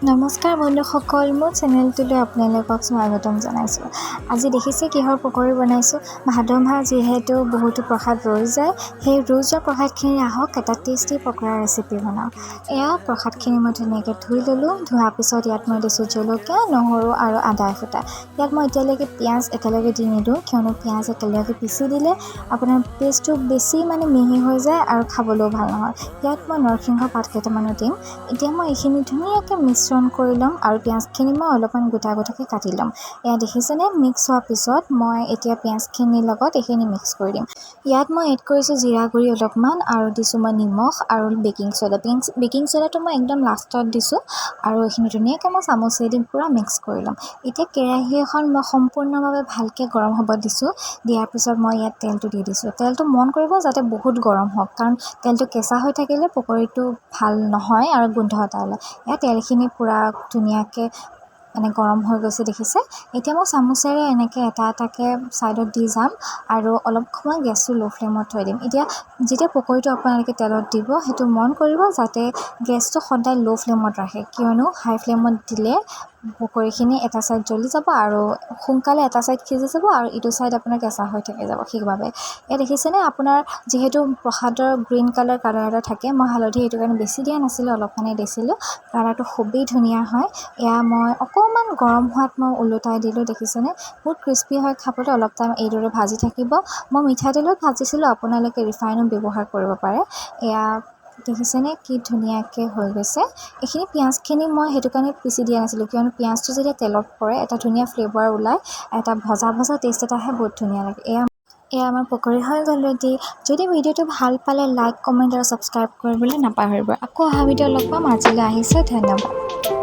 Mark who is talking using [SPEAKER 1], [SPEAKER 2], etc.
[SPEAKER 1] নমস্কাৰ বন্ধুসকল, মোৰ চেনেলটোলৈ আপোনালোকক স্বাগতম জনাইছোঁ। আজি দেখিছে কিহৰ পকৰি বনাইছোঁ। ভাদ মাহ যিহেতু বহুতো প্ৰসাদ ৰৈ যায়, সেই ৰৈ যোৱা প্ৰসাদখিনি আহক এটা টেষ্টি পকৰা ৰেচিপি বনাওঁ। এয়া প্ৰসাদখিনি মই ধুনীয়াকৈ ধুই ল'লোঁ। ধোৱাৰ পিছত ইয়াত মই দিছোঁ জলকীয়া, নহৰু আৰু আদা এফুটা। ইয়াত মই এতিয়ালৈকে পিঁয়াজ একেলগে দি নিদিওঁ, কিয়নো পিঁয়াজ একেলগে পিচি দিলে আপোনাৰ পেষ্টটো বেছি মানে মিহি হৈ যায় আৰু খাবলৈও ভাল নহয়। ইয়াত মই নৰসিংহ পাত কেইটামানো দিম। এতিয়া মই এইখিনি ধুনীয়াকৈ মিশ্ৰণ কৰি ল'ম আৰু পিঁয়াজখিনি মই অলপমান গোটা গোটাকৈ কাটি ল'ম। এয়া দেখিছেনে, মিক্স হোৱাৰ পিছত মই এতিয়া পিঁয়াজখিনিৰ লগত এইখিনি মিক্স কৰি দিম। ইয়াত মই এড কৰিছোঁ জিৰা গুড়ি অলপমান আৰু দিছোঁ মই নিমখ আৰু বেকিং চ'ডা। বেকিং চ'ডাটো মই একদম লাষ্টত দিছোঁ আৰু এইখিনি ধুনীয়াকৈ মই চামুচেদি পূৰা মিক্স কৰি ল'ম। এতিয়া কেৰাহী এখন মই সম্পূৰ্ণভাৱে ভালকৈ গৰম হ'ব দিছোঁ। দিয়াৰ পিছত মই ইয়াত তেলটো দি দিছোঁ। তেলটো মন কৰিব যাতে বহুত গৰম হওক, কাৰণ তেলটো কেঁচা হৈ থাকিলে পকৰিটো ভাল নহয় আৰু গোন্ধ এটা ওলায়। ইয়াত তেলখিনি পূৰা ধুনীয়াকৈ মানে গৰম হৈ গৈছে, দেখিছে। এতিয়া মই চামুচেৰে এনেকৈ এটা এটাকৈ ছাইডত দি যাম আৰু অলপ সময় গেছটো ল' ফ্লেমত থৈ দিম। এতিয়া যেতিয়া পকৰিটো আপোনালোকে তেলত দিব, সেইটো মন কৰিব যাতে গেছটো সদায় ল' ফ্লেমত ৰাখে, কিয়নো হাই ফ্লেমত দিলে পকৰিখিনি এটা ছাইড জ্বলি যাব আৰু সোনকালে এটা ছাইড সিজি যাব আৰু ইটো ছাইড আপোনাৰ কেঁচা হৈ থাকি যাব। সেইবাবে ইয়াত দেখিছেনে, আপোনাৰ যিহেতু প্ৰসাদৰ গ্ৰীণ কালাৰ কালাৰ এটা থাকে, মই হালধি সেইটো কাৰণে বেছি দিয়া নাছিলোঁ, অলপমানেই দিছিলোঁ। কালাৰটো খুবেই ধুনীয়া হয়। এয়া মই অকণমান গৰম হোৱাত মই ওলোটাই দিলোঁ। দেখিছেনে, বহুত ক্ৰিস্পি হয় খাবলৈ। অলপ টাইম এইদৰে ভাজি থাকিব। মই মিঠাতেলত ভাজিছিলোঁ, আপোনালোকে ৰিফাইনো ব্যৱহাৰ কৰিব পাৰে। এয়া দেখিছেনে কি ধুনীয়াকৈ হৈ গৈছে। এইখিনি পিঁয়াজখিনি মই সেইটো কাৰণে পিচি দিয়া নাছিলোঁ, কিয়নো পিঁয়াজটো যেতিয়া তেলত পৰে এটা ধুনীয়া ফ্লেভাৰ ওলায়, এটা ভজা ভজা টেষ্ট এটা আহে, বহুত ধুনীয়া লাগে। এয়া এয়া আমাৰ পকৰি হৈ গ'ল ৰেডি। যদি ভিডিঅ'টো ভাল পালে লাইক, কমেণ্ট আৰু ছাবস্ক্ৰাইব কৰিবলৈ নাপাহৰিব। আকৌ অহা ভিডিঅ' লগ পাম। আজিলৈ আহিছোঁ, ধন্যবাদ।